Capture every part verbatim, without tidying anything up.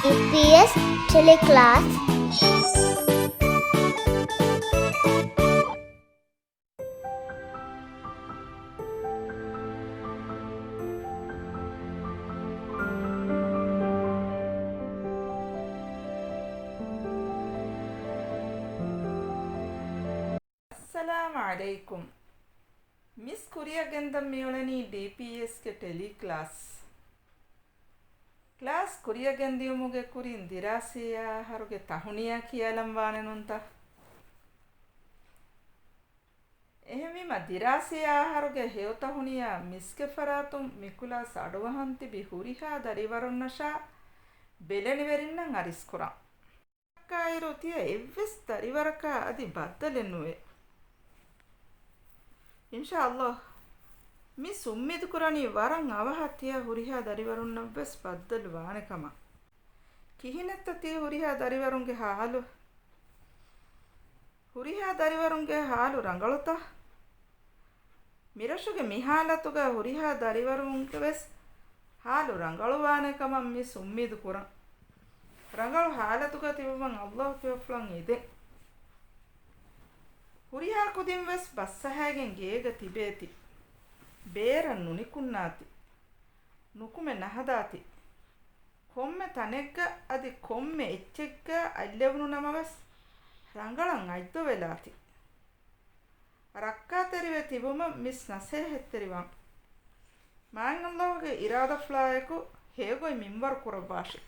ޑީޕީއެސް ޓެލިކްލާސް. އައްސަލާމު ޢަލައިކުމް. މިސް ކުރިއަށް ގެންދަން މިއުޅެނީ ޑީޕީއެސްގެ ޓެލީ ކްލާސް. ކްލާސް ކުރިއަށް ގެންދިއުމުގެ ކުރިން ދިރާސީ އަހަރުގެ ތަހުނިޔާ ކިޔާލަން ވާނެ ނޫންތަ؟ އެހެންވީމަ، ދިރާސީ އަހަރުގެ ހެޔޮ ތަހުނިޔާ މިސްގެ ފަރާތުން މި ކްލާސް އަޑުއަހަން ތިބި ހުރިހާ ދަރިވަރުންނަށާ ބެލެނިވެރިންނަށް އަރިސްކުރަން. އައްކާއިރު ތިޔަ އެއްވެސް ދަރިވަރަކާ އަދި ބައްދަލެއް ނުވޭ. އިންޝާﷲ. މިސް އުއްމީދުކުރަނީ ވަރަށް އަވަހަށް ތިޔަ ހުރިހާ ދަރިވަރުންނަށްވެސް ބައްދަލު ވާނެ ކަމަށް. ކިހިނެއްތަ ތިޔަ ހުރިހާ ދަރިވަރުންގެ ހާލު؟ ހުރިހާ ދަރިވަރުންގެ ހާލު ރަނގަޅުތަ؟ މިރަށުގެ މިހާލަތުގަ ހުރިހާ ދަރިވަރުންގެވެސް ހާލު ރަނގަޅުވާނެ ކަމަށް މިސް އުއްމީދު ކުރަން. ރަނގަޅު ހާލަތުގަ ތިބުމަށް ﷲ ކުރިއަށްފުޅަށް އިދެން. ހުރިހާ ކުދިން ވެސް ބައްސަހައިގެން ގޭގަ ތިބޭތި. ބޭރަށް ނުނިކުންނާތި. ނުކުމެ ނަހަދާތި. ކޮންމެ ތަނެއްގަ އަދި ކޮންމެ އެއްޗެއްގަ އަތްލެވުނު ނަމަވެސް ރަނގަޅަށް އަތްދޮވެލާތި. ރައްކާތެރިވެ ތިބުމަށް މިސް ނަސޭހަތްތެރިވާން. މާތް ﷲ ގެ އިރާދަފުޅާއެކު ހެޔޮގޮތް މިންވަރު ކުރައްވާށި.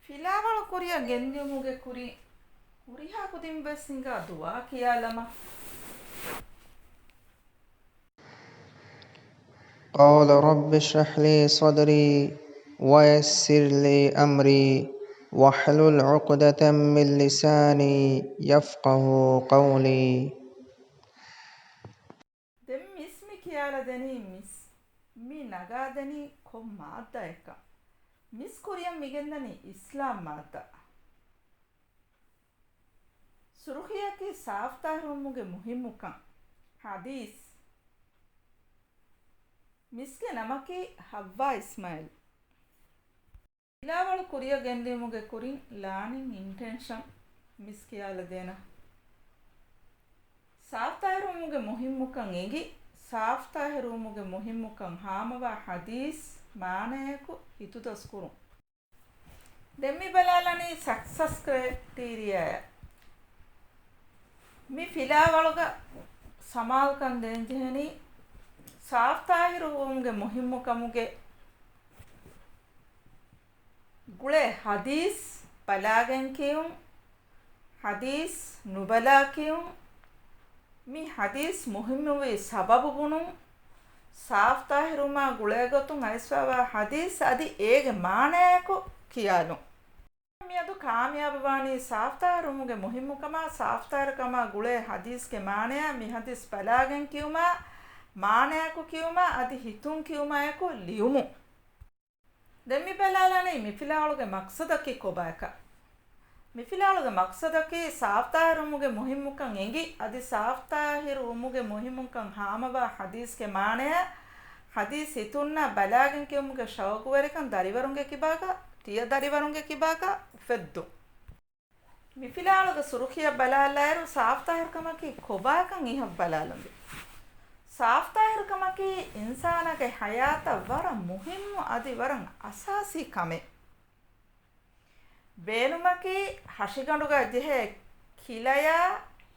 ފިލާވަޅު ކުރިއަށް ގެންދިއުމުގެ ކުރިން ހުރިހާ ކުދިން ވެސް ހިނގާ ދުޢާ ކިޔާލަމާ. قال رب اشرح لي صدري ويسر لي أمري واحلل عقدة من لساني يفقهوا قولي. ދެން މިސް މި ކިޔާލަދެނީ މިސް މި ނަގާދެނީ ކޮން މާއްދާއެއްކަން. މިސް ކުރިއަށް މިގެންދަނީ އިސްލާމް މާއްދާ. ސުރުޚީއަކީ ސާފްތާހިރުވުމުގެ މުހިއްމުކަން. ޙަދީޘް. މިސްގެ ނަމަކީ ޙައްވާ އިސްމާޢީލް. ފިލާވަޅު ކުރިއަށް ގެންދިއުމުގެ ކުރިން ލާނިން އިންޓެންޝަން މިސް ކިޔާލަދޭނަ. ސާފްތާހިރުވުމުގެ މުހިއްމުކަން އެނގި، ސާފްތާހިރުވުމުގެ މުހިއްމުކަން ހާމަވާ ޙަދީޘް މާނަޔަކު ހިތުދަސްކުރުން. ދެން މި ބަލާލަނީ ސަކްސަސް ކްރައިޓީރިއާއަށް. މި ފިލާވަޅުގަ ސަމާލުކަން ދޭންޖެހެނީ ސާފްތާހިރުވުމުގެ މުހިއްމުކަމުގެ ގުޅޭ ޙަދީޘް ބަލާގެން ކިޔުން، ޙަދީޘް ނުބަލާ ކިޔުން، މި ޙަދީޘް މުހިއްމުވި ސަބަބު ބުނުން، ސާފްތާހިރުވުމާ ގުޅޭގޮތުން އައިސްފައިވާ ޙަދީޘް އަދި އޭގެ މާނަޔަކު ކިޔާލުން. މިއަދު ކާމިޔާބުވާނީ ސާފްތާހިރުވުމުގެ މުހިއްމުކަމާ، ސާފްތާހިރުކަމާ ގުޅޭ ޙަދީޘްގެ މާނަޔާ، މި ޙަދީޘް ބަލާގެން ކިޔުމާ، މާނަޔަކު ކިޔުމާ އަދި ހިތުން ކިޔުމާއެކު ލިޔުމުން. ދެން މި ބަލާލަނީ މި ފިލާވަޅުގެ މަޤްޞަދަކީ ކޮބާކަން. މި ފިލާވަޅުގެ މަޤްޞަދަކީ ސާފްތާހިރުވުމުގެ މުހިއްމުކަން އެނގި، އަދި ސާފްތާހިރުވުމުގެ މުހިއްމުކަން ހާމަވާ ޙަދީޘްގެ މާނަޔާ، ޙަދީޘް ހިތުންނާ ބަލާގެން ކިޔުމުގެ ޝައުޤުވެރިކަން ދަރިވަރުންގެ ކިބާގަ، ތިޔަ ދަރިވަރުންގެ ކިބާގަ އުފެއްދުން. މި ފިލާވަޅުގެ ސުރުޚީއަށް ބަލާލާއިރު، ސާފްތާހިރުކަމަކީ ކޮބާކަން އިހަށް ބަލާލަންވީ. ސާފްތާހިރުކަމަކީ އިންސާނާގެ ޙަޔާތަށް ވަރަށް މުހިއްމު އަދި ވަރަށް އަސާސީ ކަމެއް. ބޭނުމަކީ ހަށިގަނޑުގަ ޖެހޭ ކިލަޔާ،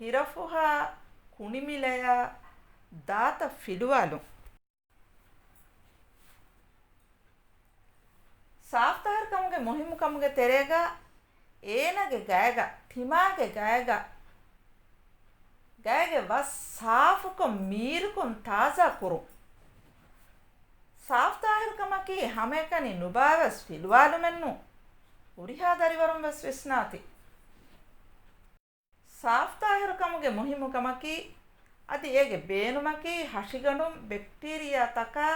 ހިރަފުހާ، ކުނިމިލަޔާ ދާތައް ފިލުވާލުން. ސާފްތާހިރުކަމުގެ މުހިއްމުކަމުގެ ތެރޭގަ އޭނަގެ ގައިގަ، ތިމާގެ ގައިގަ، ގައިގެ ވަސް ސާފުކޮށް މީރުކޮށް ތާޒާ ކުރުން. ސާފްތާހިރުކަމަކީ ހަމައެކަނި ނުބާވެސް ފިލުވާލުމެއްނޫން. ހުރިހާ ދަރިވަރުން ވެސް ވިސްނާތި. ސާފްތާހިރުކަމުގެ މުހިއްމުކަމަކީ، އަދި އޭގެ ބޭނުމަކީ، ހަށިގަނޑުން ބެކްޓީރިއާތަކާ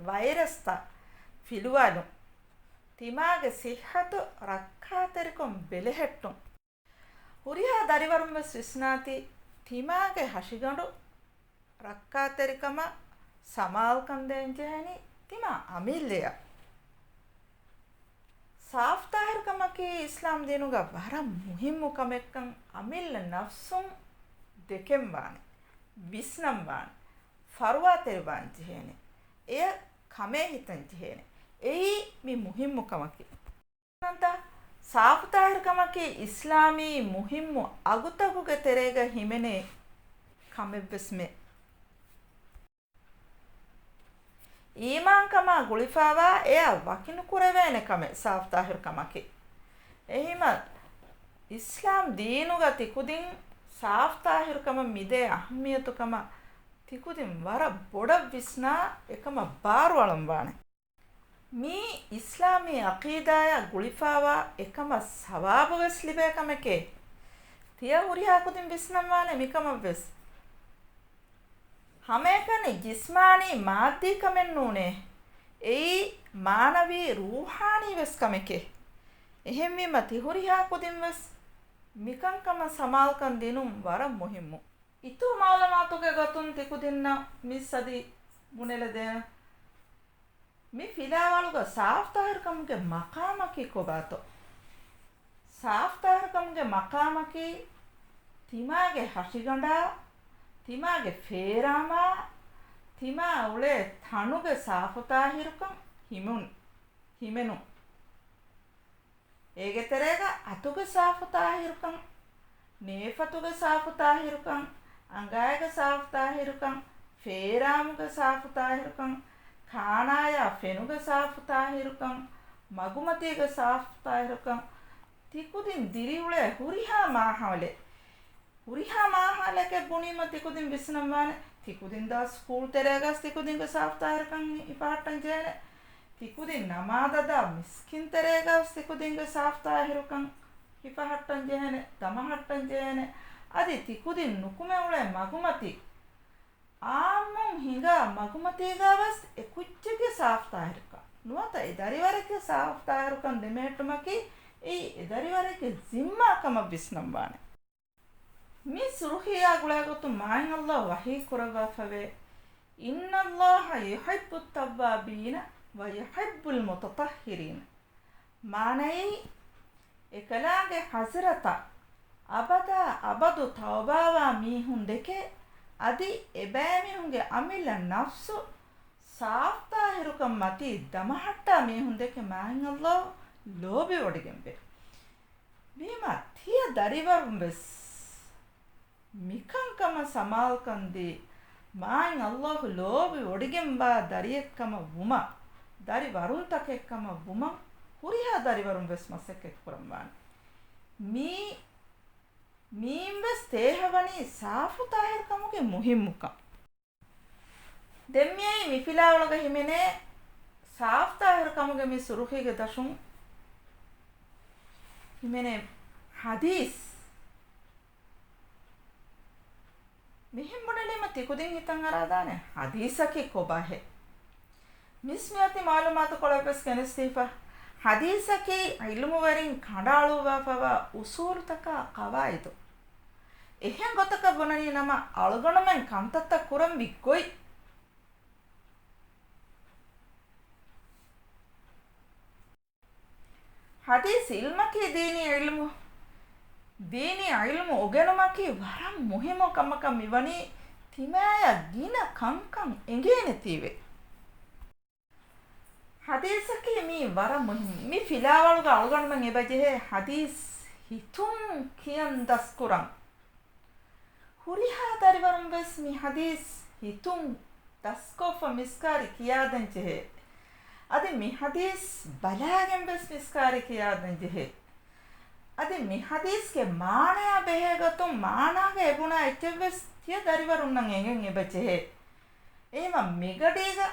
ވައިރަސްތައް ފިލުވާލުން، ތިމާގެ ސިއްހަތު ރައްކާތެރިކޮށް ބެލެހެއްޓުން. ހުރިހާ ދަރިވަރުން ވެސް ވިސްނާތި، ތިމާގެ ހަށިގަނޑު ރައްކާތެރިކަމަށް ސަމާލުކަން ދޭންޖެހެނީ ތިމާ އަމިއްލަޔަށް. ސާފުތާހިރުކަމަކީ އިސްލާމް ދީނުގަ ވަރަށް މުހިއްމު ކަމެއްކަން އަމިއްލަ ނަފްސުން ދެކެންވާނެ، ވިސްނަންވާނެ، ފަރުވާތެރިވާން ޖެހޭނެ. އެޔަށް ކަމޭ ހިތަން ޖެހޭނެ. އެއީ މި މުހިއްމު ކަމަކީ. ނަންތަ، ސާފުތާހިރުކަމަކީ އިސްލާމީ މުހިއްމު އަގުތަކުގެ ތެރޭގަ ހިމެނޭ ކަމެއްވެސް މެ. އީމާންކަމާ ގުޅިފައިވާ އެޔަށް ވަކިނުކުރެވޭނެ ކަމެއް ސާފުތާހިރުކަމަކީ. އެހީމަ، އިސްލާމް ދީނުގަ ތިކުދިން ސާފުތާހިރުކަމަށް މިދޭ އަހައްމިޔަތުކަމަށް ތިކުދިން ވަރަށް ބޮޑަށް ވިސްނާ އެކަމަށް ބާރުއަޅަންވާނެ. މީ އިސްލާމީ އަޤީދާއާ ގުޅިފައިވާ އެކަމަށް ސަވާބުވެސް ލިބޭ ކަމެކޭ. ތިޔަ ހުރިހާ ކުދިން ވިސްނަންވާނެ މިކަމަށްވެސް. ހަމައެކަނި ޖިސްމާނީ މާއްދީ ކަމެއް ނޫނޭ. އެއީ މާނަވީ ރޫޙާނީ ވެސް ކަމެކޭ. އެހެންވީމަ ތި ހުރިހާ ކުދިން ވެސް މިކަންކަމަށް ސަމާލުކަން ދިނުން ވަރަށް މުހިއްމު. އިތުރު މަޢުލޫމާތުގެ ގޮތުން ތިކުދިންނަށް މިސް އަދި ބުނެލަދޭނަން. މި ފިލާވަޅުގަ ސާފުތާހިރުކަމުގެ މަޤާމަކީ ކޮބާތޯ؟ ސާފުތާހިރުކަމުގެ މަޤާމަކީ ތިމާގެ ހަށިގަނޑާ، ތިމާގެ ފޭރާމާ، ތިމާ އުޅޭ ތަނުގެ ސާފުތާހިރުކަން ހިމުން، ހިމެނުން. އޭގެ ތެރޭގަ އަތުގެ ސާފުތާހިރުކަން، ނޭފަތުގެ ސާފުތާހިރުކަން، އަނގައިގެ ސާފުތާހިރުކަން، ފޭރާމުގެ ސާފުތާހިރުކަން، ކާނާޔާ ފެނުގެ ސާފުތާހިރުކަން، މަގުމަތީގެ ސާފުތާހިރުކަން، ތިކުދިން ދިރިއުޅޭ ހުރިހާ މާހައުލެއް، ހުރިހާ މާހައުލެކެއް ބުނީމަ ތިކުދިން ވިސްނަންވާނެ. ތިކުދިން ދާ ސްކޫލް ތެރޭގަސް ތިކުދިންގެ ސާފުތާހިރުކަން ހިފަހައްޓަން ޖެހޭނެ. ތިކުދިން ނަމާދަށް ދާ މިސްކިތް ތެރޭގަސް ތިކުދިންގެ ސާފުތާހިރުކަން ހިފަހައްޓަން ޖެހޭނެ، ދަމަހައްޓަން ޖެހޭނެ. އަދި ތިކުދިން ނުކުމެ އުޅޭ މަގުމަތި، އާއްމުން ހިނގާ މަގުމަތީގަވެސް އެ ކުއްޖެއްގެ ސާފުތާހިރުކަން ނުވަތަ އެ ދަރިވަރެއްގެ ސާފުތާހިރުކަން ދެމެހެއްޓުމަކީ އެއީ އެ ދަރިވަރެއްގެ ޒިންމާ ކަމަށް ވިސްނަންވާނެ. މި ސުރުޚީއާ ގުޅޭގޮތުން މާތް ﷲ ވަޙީ ކުރައްވާފަވޭ، إن الله يحب التوابين ويحب المتطهرين. މާނައީ، އެކަލާނގެ ޙަޟްރަތަށް އަބަދާ އަބަދު ތައުބާވާ މީހުން ދެކެ، އަދި އެބައިމީހުންގެ އަމިއްލަ ނަފްސު ސާފުތާހިރުކަން މަތީ ދަމަހައްޓާ މީހުން ދެކެ މާތް ﷲ ލޯބިވޮޑިގެންވޭ. ވީމާ، ތިޔަ ދަރިވަރުން ވެސް މިކަންކަމަށް ސަމާލުކަން ދީ، މާތް ﷲ ލޯބި ވޮޑިގެންވާ ދަރިއެއްކަމަށް ވުމަށް، ދަރިވަރުންތަކެއްކަމަށް ވުމަށް، ހުރިހާ ދަރިވަރުން ވެސް މަސައްކަތް ކުރަންވާނެ. މީ، މީން ވެސް ތޭހަވަނީ ސާފުތާހިރުކަމުގެ މުހިއްމުކަން. ދެން މިއީ މި ފިލާވަޅުގަ ހިމެނޭ ސާފުތާހިރުކަމުގެ މި ސުރުޚީގެ ދަށުން ހިމެނޭ ޙަދީޘް. މިހެން ބުނެލީމަ ތިކުދިން ހިތަށް އަރާދާނެ ޙަދީޘަކީ ކޮބާހޭ؟ މިސް މިއޮތީ މަޢުލޫމާތުކޮޅެއްވެސް ގެނެސްދީފަ. ޙަދީޘަކީ ޢިލްމުވެރިން ކަނޑައަޅުއްވާފައިވާ އުޞޫލުތަކާ ޤަވާޢިދު. އެހެން ގޮތަކަށް ބުނަނީ ނަމަ، އަޅުގަނޑުމެން ކަންތައްތައް ކުރަންވީ ގޮތް. ޙަދީޘް ޢިލްމަކީ ދީނީ ޢިލްމު. ދީނީ ޢިލްމު އުގެނުމަކީ ވަރަށް މުހިއްމު ކަމަކަށް މިވަނީ ތިމާޔަށް ގިނަ ކަންކަން އެނގޭނެތީވެ. ޙަދީޘަކީ މީ ވަރަށް މުހިއްމު. މި ފިލާވަޅުގަ އަޅުގަނޑުމެން އެބަޖެހޭ ޙަދީޘް ހިތުން ކިޔަން ދަސްކުރަން. ހުރިހާ ދަރިވަރުން ވެސް މި ޙަދީޘް ހިތުން ދަސްކޮށްފަ މިސްކާރި ކިޔާދޭން ޖެހޭ. އަދި މި ޙަދީޘް ބަލާގެން ވެސް މިސްކާރި ކިޔާދޭން ޖެހޭ. އަދި މި ޙަދީޘްގެ މާނަޔާ ބެހޭ ގޮތުން މާނާގަ އެބުނާ އެއްޗެއް ވެސް ތިޔަ ދަރިވަރުންނަށް އެނގެން އެބަޖެހޭ. އެހެމަ މިގަޑީގަ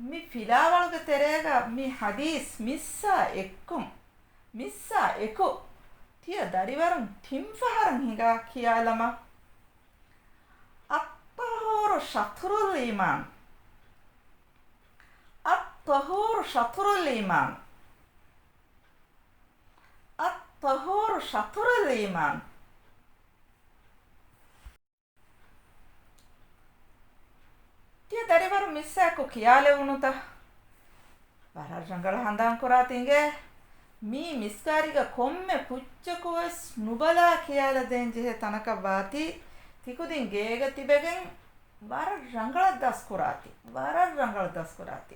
މި ފިލާވަޅުގެ ތެރޭގަ މި ޙަދީޘް މިއްސާ އެއްކުން، މިއްސާ އެކު، ތިޔަ ދަރިވަރުން ތިން ފަހަރަށް ހިނގާ ކިޔާލަމާ. الطهور شطر الإيمان. الطهور شطر الإيمان. الطهور شطر الإيمان. ތިޔަ ދަރިވަރު މިއްސާއެކު ކިޔާލެވުނުތަ؟ ވަރަށް ރަނގަޅަށް ހަނދާންކުރާތި އިނގޭ. މީ މިސްކާރީގަ ކޮންމެ ކުއްޖަކުވެސް ނުބަލާ ކިޔާލަދޭން ޖެހޭ ތަނަކަށް ވާތީ، ތިކުދިން ގޭގަ ތިބެގެން ވަރަށް ރަނގަޅަށް ދަސްކުރާތި. ވަރަށް ރަނގަޅަށް ދަސްކުރާތި.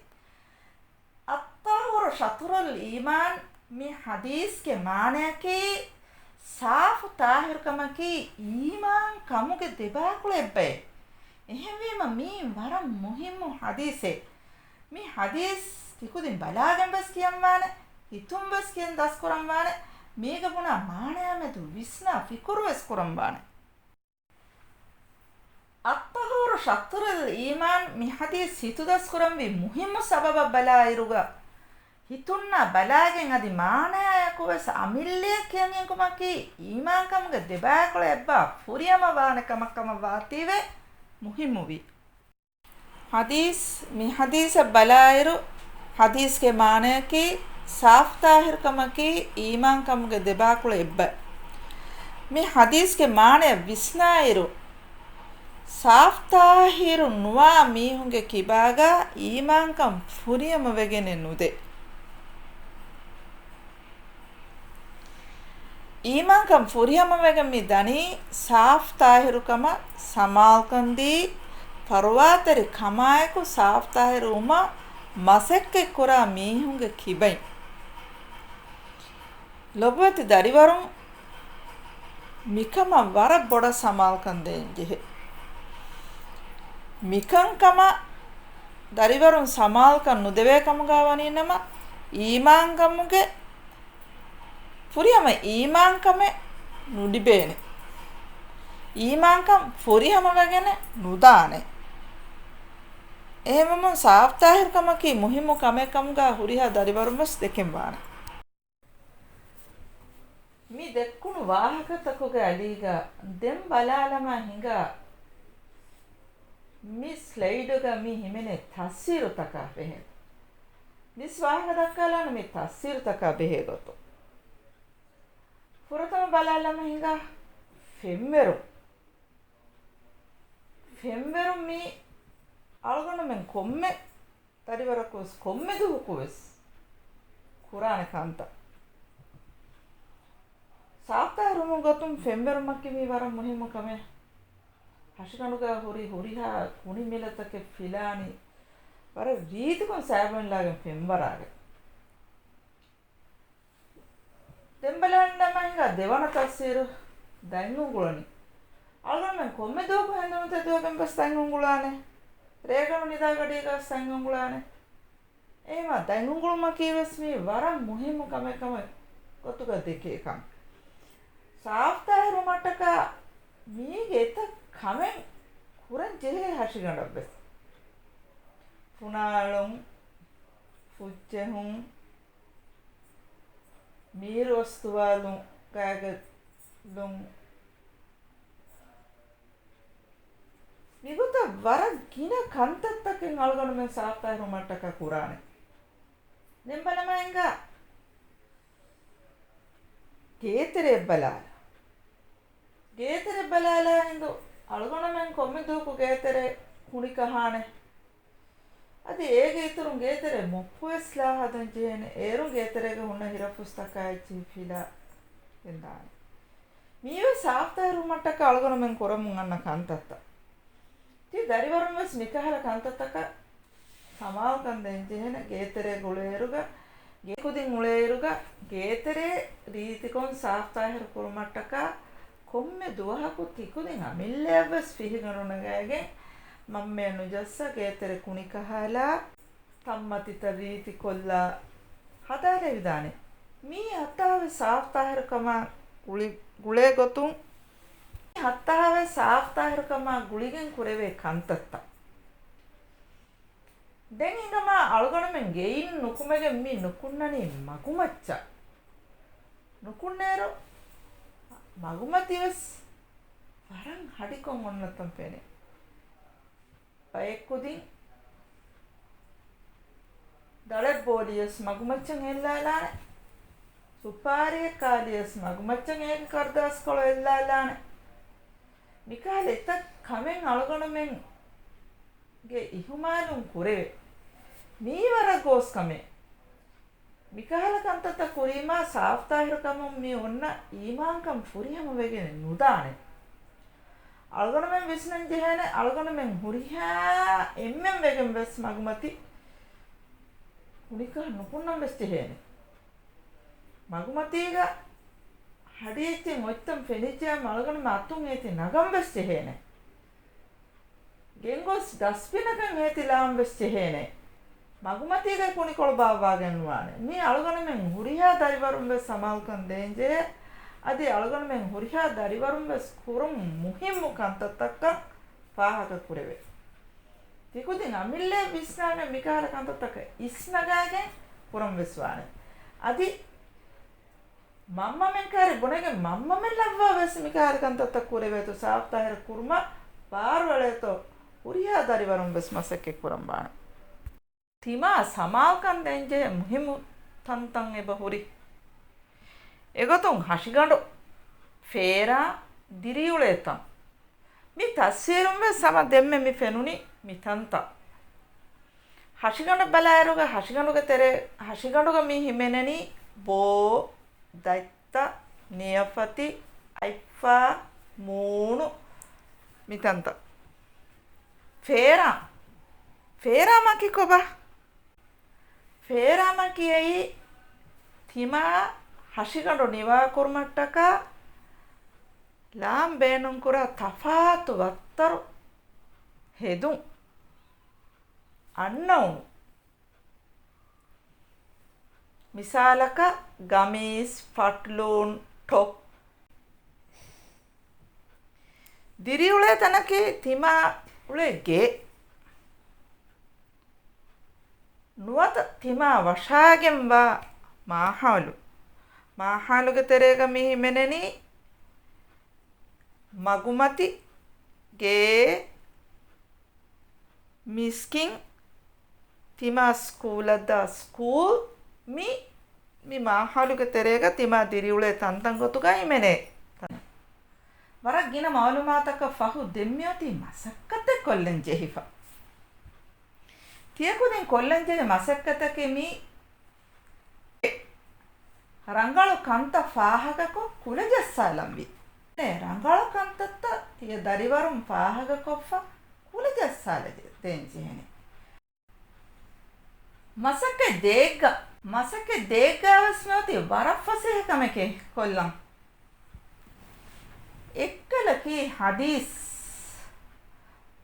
އައްޠަހޫރު ޝަޠުރުލް އީމާން. މި ޙަދީޘްގެ މާނަޔަކީ، ސާފު ޠާހިރުކަމަކީ އީމާން ކަމުގެ ދެބާކުޅަ އެއްބައެއް. އެހެންވީމަ، މީ ވަރަށް މުހިއްމު ޙަދީޘެއް. މި ޙަދީޘް ތިކުދިން ބަލާގެން ވެސް ކިޔަންވާނެ، ހިތުން ވެސް ކިޔަން ދަސްކުރަންވާނެ، މީގަ ބުނާ މާނަޔާމެދު ވިސްނާ ފިކުރު ވެސް ކުރަންވާނެ. އައްޠަހޫރު ޝަޠުރުލް އީމާން. މި ޙަދީޘް ހިތުދަސްކުރަންވީ މުހިއްމު ސަބަބަށް ބަލާއިރުގަ، ހިތުންނާ ބަލާގެން އަދި މާނަޔާއެކު ވެސް އަމިއްލައަށް ކިޔަން ހިންގުމަކީ އީމާންކަމުގެ ދެބާކޮޅަ އެއްބާ ފުރިހަމަ ވާނެ ކަމަށް ކަމަށް ވާތީވެ މުހިއްމުވީ. ޙަދީޘް. މި ޙަދީޘަށް ބަލާއިރު، ޙަދީޘްގެ މާނަޔަކީ، ސާފުޠާހިރުކަމަކީ އީމާންކަމުގެ ދެބާކުޅަ އެއްބަ. މި ޙަދީޘްގެ މާނަޔަށް ވިސްނާއިރު، ސާފުޠާހިރު ނުވާ މީހުންގެ ކިބާގަ އީމާންކަން ފުރިހަމަވެގެނެއް ނުދޭ. އީމާންކަން ފުރިހަމަވެގެން މި ދަނީ، ސާފުޠާހިރުކަމަށް ސަމާލުކަންދީ، ފަރުވާތެރި ކަމާއެކު ސާފުޠާހިރުވުމަށް މަސައްކަތްކުރާ މީހުންގެ ކިބައިން. ލޮބުވެތި ދަރިވަރުން މިކަމަށް ވަރަށް ބޮޑަށް ސަމާލުކަން ދޭން ޖެހޭ. މިކަންކަމަށް ދަރިވަރުން ސަމާލުކަން ނުދެވޭ ކަމުގަ ވަނީނަމަ، އީމާންކަމުގެ ފުރިހަމަ އީމާންކަމެއް ނުލިބޭނެ. އީމާންކަން ފުރިހަމަވެގެނެއް ނުދާނެ. އެހެންވުމުން ސާފުޠާހިރުކަމަކީ މުހިއްމު ކަމެއް ކަމުގަ ހުރިހާ ދަރިވަރުން ވެސް ދެކެންވާނެ. މި ދެއްކުނު ވާހަކަތަކުގެ އަލީގަ ދެން ބަލާލަމާ ހިނގާ މި ސްލައިޑުގަ މި ހިމެނޭ ތަފްސީރުތަކާ ބެހޭ. މިސް ވާހަކަ ދައްކާލާނެ މި ތަފްސީރުތަކާ ބެހޭ ގޮތުން. ފުރަތަމަ ބަލާލަމާ ހިނގާ ފެންވެރުން. ފެންވެރުން މީ އަޅުގަނޑުމެން ކޮންމެ ދަރިވަރަކުވެސް ކޮންމެ ދުވަހަކުވެސް ކުރާނެ ކަންތައް. ސާފުޠާހިރުވުމުގެ ގޮތުން ފެންވެރުމަކީ މީ ވަރަށް މުހިއްމު ކަމެއް. ހަށިގަނޑުގަ ހުރި ހުރިހާ ކުނި މިލަތަކެއް ފިލާނީ ވަރަށް ރީތިކޮށް ސާބުން ލާގެން ފެންވަރާގެން. ދެން ބަލާނަމާ ހިނގާ ދެވަނަ ތަފްސީރު ދަތް އުނގުޅުނީ. އަޅުގަނޑުމެން ކޮންމެ ދުވަހަކު ހެނދުނު ތެދުވެގެން ވެސް ދަތް އުނގުޅާނެ. ރޭގަނޑު ނިދާ ގަޑީގަ ވެސް ދަތް އުނގުޅާނެ. އެހެންވީމަ ދަތް އުނގުޅުމަކީ ވެސް މީ ވަރަށް މުހިއްމު ކަމެއް ކަމެއް ގޮތުގަ ދެކޭ ކަމެއް. ސާފުޠާހިރުވުމަށްޓަކާ މީގެ އެތައް ކަމެއް ކުރަން ޖެހޭ ހަށިގަނޑަށް ވެސް. ފުނާޅުން، ފުއްޖެހުން، މީރު އޮސްތުވާލުން، ގާގެލުން، މިގޮތަށް ވަރަށް ގިނަ ކަންތައްތަކެއް އަޅުގަނޑުމެން ސާފުޠާހިރުވުމަށްޓަކާ ކުރާނެ. ދެން ބަލަމާ އިނގާ ގޭތެރެއަށް ބަލާލާ. ގޭތެރެއަށް ބަލާލާ ހިނދު އަޅުގަނޑުމެން ކޮންމެ ދުވަހަކު ގޭތެރެ ކުނި ކަހާނެ. އަދި އޭގެ އިތުރުން ގޭތެރެ މޮއްޕުވެސް ލާ ހަދަން ޖެހޭނެ. އޭރުން ގޭތެރޭގަ ހުންނަ ހިރަފުސްތަކާ އެއްޗިހި ފިލާ ގެންދާނެ. މީވެސް ސާފުޠާހިރުވުމަށްޓަކާ އަޅުގަނޑުމެން ކުރަމުން އަންނަ ކަންތައްތައް. ތި ދަރިވަރުން ވެސް މިކަހަލަ ކަންތައްތަކަށް ސަމާލުކަން ދޭން ޖެހޭނެ. ގޭތެރޭ ގުޅޭއިރުގަ، ގޭކުދިން އުޅޭއިރުގަ، ގޭތެރޭ ރީތިކޮށް ސާފުޠާހިރު ކުރުމަށްޓަކާ ކޮންމެ ދުވަހަކު ތިކުދިން އަމިއްލައަށް ވެސް ފިހިގަނޑު ނަގައިގެން މަންމަޔަށް ނުޖައްސާ ގޭތެރެ ކުނިކަހާލާ، ތަންމަތިތައް ރީތިކޮށްލާ ހަދާލެވިދާނެ. މީ ހައްތާވެސް ސާފުޠާހިރުކަމާ ގުޅި-، ގުޅޭ ގޮތުން، މީ ހައްތާވެސް ސާފުޠާހިރުކަމާ ގުޅިގެން ކުރެވޭ ކަންތައްތައް. ދެން ހިނގަމާ އަޅުގަނޑުމެން ގެއިން ނުކުމެގެން މި ނުކުންނަނީ މަގުމައްޗަށް. ނުކުންނޭރު މަގުމަތިވެސް ވަރަށް ހަޑިކޮށް އޮންނަތަން ފެނޭ. ބައެއް ކުދިން ދަޅެއް ބޯލިޔަސް މަގުމައްޗަށް އެއްލާލާނެ. ސުޕާރިއެއް ކާލިޔަސް މަގުމައްޗަށް އޭގެ ކަރުދާސްކޮޅު އެއްލާލާނެ. މިކަހަލަ އެތައް ކަމެއް އަޅުގަނޑުމެންގެ އިހުމާލުން ކުރެވޭ. މީ ވަރަށް ގޯސް ކަމެއް. މިކަހަލަ ކަންތައްތައް ކުރީމާ ސާފުތާހިރުކަމުން މި އޮންނަ އީމާންކަން ފުރިހަމަވެގެނެއް ނުދާނެ. އަޅުގަނޑުމެން ވިސްނަން ޖެހޭނެ، އަޅުގަނޑުމެން ހުރިހާ އެންމެން ވެގެން ވެސް މަގުމަތި ކުނިކަހަ ނުކުންނަން ވެސް ޖެހޭނެ. މަގުމަތީގަ ހަޑި އެއްޗެއް އޮތްތަން ފެނިއްޖެއްޔާ އަޅުގަނޑުމެން އަތުން އޭތި ނަގަން ވެސް ޖެހޭނެ. ގެންގޮސް ޑަސްބިނަކަށް އޭތި ލާން ވެސް ޖެހޭނެ. މަގުމަތީގައި ކުނިކޮޅު ބާއްވާގެން ނުވާނެ. މީ އަޅުގަނޑުމެން ހުރިހާ ދަރިވަރުން ވެސް ސަމާލުކަން ދޭންޖެހޭ. އަދި އަޅުގަނޑުމެން ހުރިހާ ދަރިވަރުން ވެސް ކުރުން މުހިއްމު ކަންތައްތައްކަން ފާހަގަ ކުރެވޭ. ތިކުދިން އަމިއްލައަށް ވިސްނާގެން މިކަހަލަ ކަންތައްތަކަށް އިސްނަގާގެން ކުރަން ވެސް ވާނެ. އަދި މަންމަމެން ކާރި ބުނެގެން މަންމަމެން ލައްވާ ވެސް މިކާރި ކަންތައްތައް ކުރެވޭތޯ، ސާފުތާހިރު ކުރުމަށް ބާރުއެޅޭތޯ، ހުރިހާ ދަރިވަރުން ވެސް މަސައްކަތް ކުރަން ވާނެ. ތިމާ ސަމާލުކަން ދޭންޖެހޭ މުހިއްމު ތަންތަން އެބަ ހުރި. އެގޮތުން ހަށިގަނޑު، ފޭރާ، ދިރިއުޅޭ ތަން. މި ތަސްވީރުން ވެސް ހަމަ ދެންމެ މި ފެނުނީ މި ތަންތަން. ހަށިގަނޑަށް ބަލާއިރުގަ ހަށިގަނޑުގެ ތެރޭ، ހަށިގަނޑުގަ މި ހިމެނެނީ ބޯ، ދަތްތައް، ނިޔަފަތި، އަތްފާ، މޫނު، މި ތަންތަން. ފޭރާ، ފޭރާމަކީ ކޮބާ؟ ފޭރާމަކީއައީ ތިމާ ހަށިގަނޑު ނިވާކުރުމަށްޓަކާ ލާން ބޭނުންކުރާ ތަފާތު ވައްތަރު ހެދުން، އަންނައުނު. މިސާލަކަށް، ގަމީސް، ފަޓްލޫން، ޓޮޕް. ދިރިއުޅޭ ތަނަކީ ތިމާ އުޅޭ ގެ. ނުވަތަ ތިމާ ވަށާގެންވާ މާހައުލު. މާހައުލުގެ ތެރޭގަ މި ހިމެނެނީ މަގުމަތި، ގޭ، މިސްކިތް، ތިމާ ސްކޫލަށްދާ ސްކޫލް. މި، މި މާހައުލުގެ ތެރޭގަ ތިމާ ދިރިއުޅޭ ތަންތަން ގޮތުގަ ހިމެނޭ ތަނެއް. ވަރަށް ގިނަ މައުލޫމާތަކަށް ފަހު ދެން މިއޮތީ މަސައްކަތެއް ކޮށްލަން ޖެހިފަ. ތިޔަކުދިން ކޮށްލަން ޖެހޭ މަސައްކަތަކީ މި ރަނގަޅު ކަންތައް ފާހަގަކޮށް ކުލަ ޖައްސާލަންވީ. ރަނގަޅު ކަންތައްތައް ތިޔަ ދަރިވަރުން ފާހަގަކޮށްފަ ކުލަ ޖައްސާލަ ދޭން ޖެހެނީ. މަސައްކަތް ދޭއްގަ، މަސައްކަތް ދޭއްގަ ވެސް މިއޮތީ ވަރަށް ފަސޭހަ ކަމެކޭ ކޮށްލަން. އެއްކަލަކީ ހަދީސް.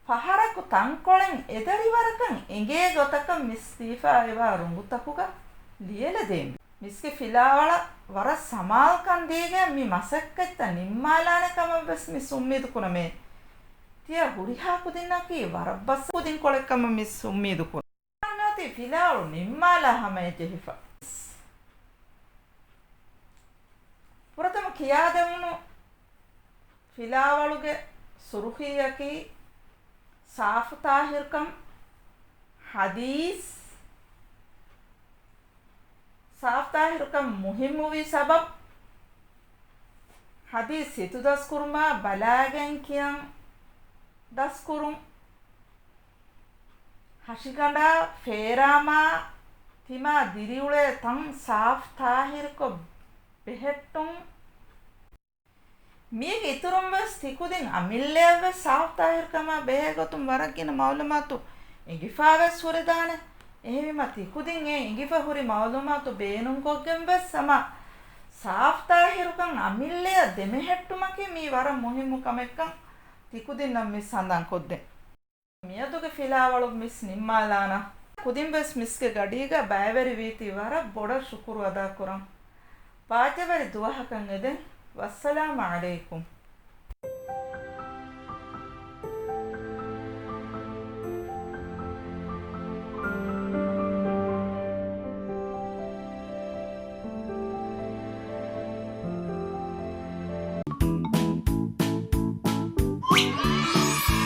ފަހަރަކު ތަންކޮޅެއް އެދަރިވަރަކަށް އެނގޭ ގޮތަކަށް މިސް ދީފައިވާ ރޮނގުތަކުގަ ލިޔެލަދޭން. މިސްގެ ފިލާވަޅަށް ވަރަށް ސަމާލުކަން ދީގެން މި މަސައްކަތްތައް ނިންމާލާނެ ކަމަށް ވެސް މިސް އުއްމީދު ކުރަމޭ. ތިޔަ ހުރިހާ ކުދިންނަކީ ވަރަށް ބަސް ކުދިންކޮޅެއް ކަމަށް މިސް އުއްމީދު ކުރަން. އަންނާތީ ފިލާވަޅު ނިންމާލާ ހަމަޔަށް ޖެހިފަ. ފުރަތަމަ ކިޔާދެވުނު ފިލާވަޅުގެ ސުރުޚީއަކީ ސާފުތާހިރުކަން، ހަދީސް، ސާފުތާހިރުކަން މުހިއްމުވީ ސަބަބު، ހަދީސް ހިތުދަސްކުރުމާ ބަލާގެން ކިޔަން ދަސްކުރުން، ހަށިގަނޑާ ފޭރާމާ ތިމާ ދިރިއުޅޭ ތަން ސާފުތާހިރުކޮށް ބެހެއްޓުން. މީގެ އިތުރުން ވެސް ތިކުދިން އަމިއްލައަށް ވެސް ސާފުތާހިރުކަމާ ބެހޭ ގޮތުން ވަރަށް ގިނަ މައުލޫމާތު އެނގިފާ ވެސް ހުރެދާނެ. އެހެންވީމަ ތިކުދިން އެ އެނގިފަ ހުރި މައުލޫމާތު ބޭނުންކޮށްގެން ވެސް ހަމަ ސާފުތާހިރުކަން އަމިއްލައަށް ދެމެހެއްޓުމަކީ މީ ވަރަށް މުހިއްމު ކަމެއްކަން ތިކުދިންނަށް މިސް ހަނދާން ކޮށްދެން. މިއަދުގެ ފިލާވަޅު މިސް ނިންމާލާނަން. ކުދިން ވެސް މިސްގެ ގަޑީގަ ބައިވެރިވީތީ ވަރަށް ބޮޑަށް ޝުކުރު އަދާކުރަން. ބާއްޖަވެރި ދުވަހަކަށް އެދެން. ވައްސަލާމް އަލައިކުމް.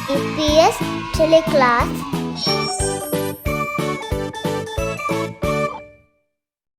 އީޕީއެސް ޓެލެ ކްލާސް